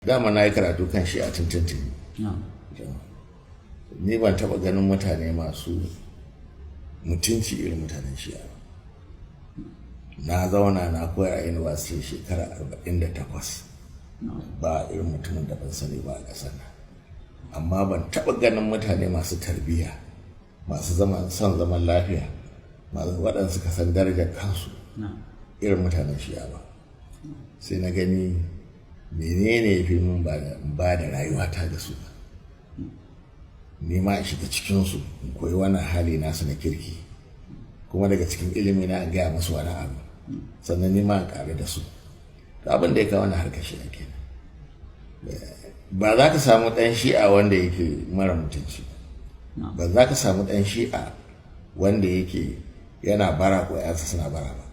Dama na yi karatu kan shi a tuntuntuni. Ni ban taɓa ganin mutane masu mutunci irin mutanen Shi'a ba. Na zauna na koyar a university shekara 48, ba irin mutumin da ban sani ba a ƙasar nan, amma ban taɓa ganin mutane masu tarbiyya, masu zaman son zaman lafiya, masu waɗanda suka san darajar kansu irin mutanen Shi'a ba. Sai na gani menene ya fi mun ba da rayuwata da su, ni ma in shiga cikinsu in koyi wannan hali nasu na kirki, kuma daga cikin ilimi na in gaya musu wani abu, sannan ni ma in ƙaru da su. To, abin da ya kawo wannan harkar Shi'a kenan. Ba za ka samu ɗan Shi'a wanda yake mara mutunci ba, za ka samu ɗan Shi'a wanda yake yana bara ko yansa suna bara ba,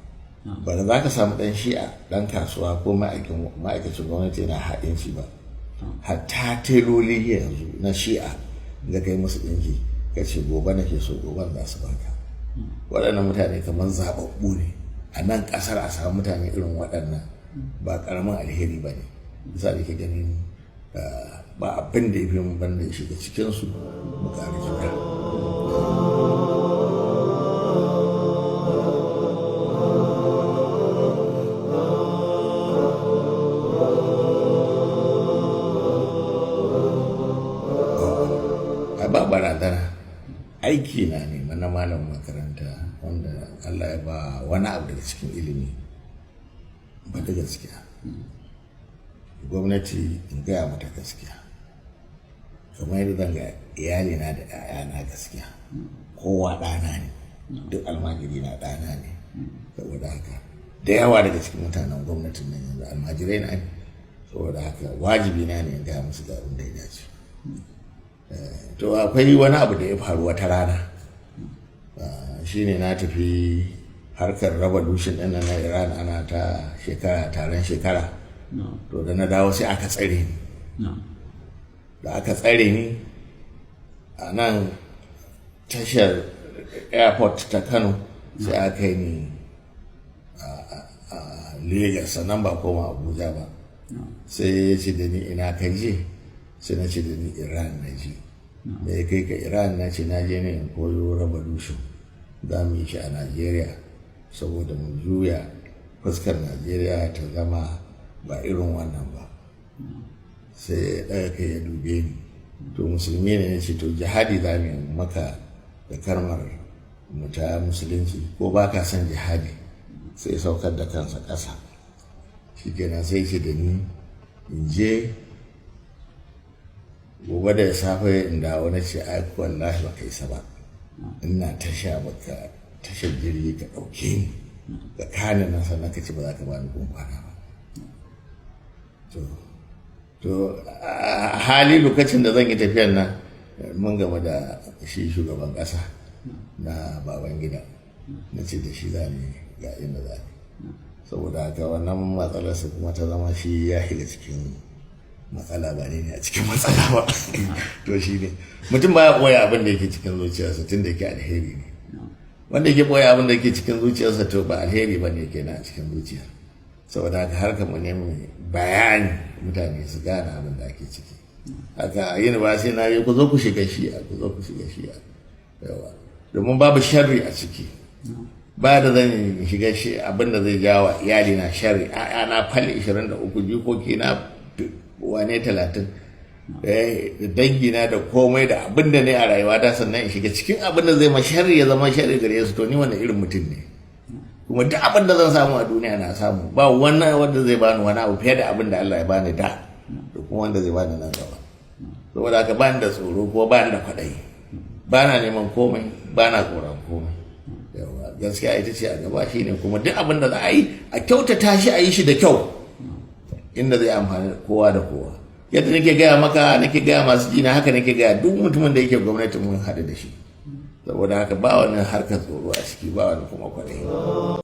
ba za ka samu ɗan Shi'a ɗan kasuwa ko ma'aikacin gwamnati yana ha'inci ba. Hatta teloli yanzu na Shi'a da kai musu ɗinki ka ce gobe nake so, goben za su baka. Waɗannan mutane kamar zaɓaɓɓu ne a nan ƙasar. A samu mutane irin waɗannan ba ƙaramin alheri ba ne. Bisa da ke ganin ba abin da ya fi mun banda ya shiga cikinsu mu ƙari juna. A ba barazana, aiki na ne na malamin makaranta wanda Allah ya ba wani abu daga cikin ilimi, ba da gaskiya. Gwamnati in gaya mata gaskiya kamar yadda zan ga iyalina da 'ya'yana gaskiya. Kowa ɗana ne, duk almajiri na ɗana ne. Saboda haka da yawa daga cikin mutanen gwamnatin nan yanzu almajirai na ne. Saboda haka wajibi na ne in gaya musu ga abin da ya dace. To, akwai wani abu da ya faru wata rana, shine na tafi harkar revolution ɗin na Iran, ana ta shekara, taron shekara. To, da na dawo sai aka tsare ni. Da aka tsare ni a nan tashar airport ta Kano, sai aka yi ni a Lagos, sannan ba koma Abuja ba. Sai ya ce da ni, "Ina ka je?" Sai na ce da ni, "Iran na je." "Me ya kai ka Iran?" Na ce, "Na je ne in koyo revolution, za mu yi shi a Najeriya saboda mu juya fuskar Najeriya ta zama ba irin wannan ba." Sai ya ɗaga kai ya dube ni. "To, musulmi ne?" Ya ce, "To, jihadi za mu yi maka da karmar mu ta musulunci, ko ba ka son jihadi?" Sai saukar da kansa ƙasa. Shikenan, sai ce da ni in je gobe da safe in dawo. Na ce, "Ai wallahi ba ka isa ba, ina tasha baka tashar jirgi ka ɗauke ni ka kane nan, sannan ka ce ba za ka bani gun kwana ba." To, a hali lokacin da zan yi tafiyar nan, mun gama da shi shugaban ƙasa na baban gida, na ce da shi za ni, ga inda za ni. Saboda haka wannan matsalarsa kuma ta zama shi ya shiga cikin matsala, ba ne a cikin matsala ba. To, shi ne mutum ba ya ɓoye abin da yake cikin zuciyarsa tun da yake alheri ne. Wanda yake ɓoye abin da yake cikin zuciyarsa, to ba alheri ba ne kenan a cikin zuciyar. Saboda haka harkar mu ne mu bayani, mutane su gane abin da ake ciki. Haka a university na yi, ku zo ku shiga Shi'a, ku zo ku shiga Shi'a, yawa, domin babu sharri a ciki. Ba da zan shiga shi abin da zai jawa iyali na sharri, a na falle 23, jikoki na wane 30, da dangi na da komai da abin da ne a rayuwa ta, sannan in shiga cikin abin da zai ma sharri, ya zama sharri gare su, to ni wannan irin mutum ne? Kuma duk abin da zan samu a duniya na samu, ba wannan wanda zai bani wani abu fiye da abin da Allah ya bani da kuma wanda zai bani nan gaba. Saboda haka bani da tsoro ko bani da kwaɗayi, ba na neman komai, ba na tsoron komai. Yawa, gaskiya ita ce a gaba. Shine kuma duk abin da za a yi, a kyautata shi, a yi shi da kyau inda zai amfani kowa da kowa. Yadda nake gaya maka, nake gaya masu jina, haka nake gaya duk mutumin da yake gwamnati mun haɗu da shi. Saboda haka ba wani harkar tsoro a ciki, ba wani kuma kwaɗayi.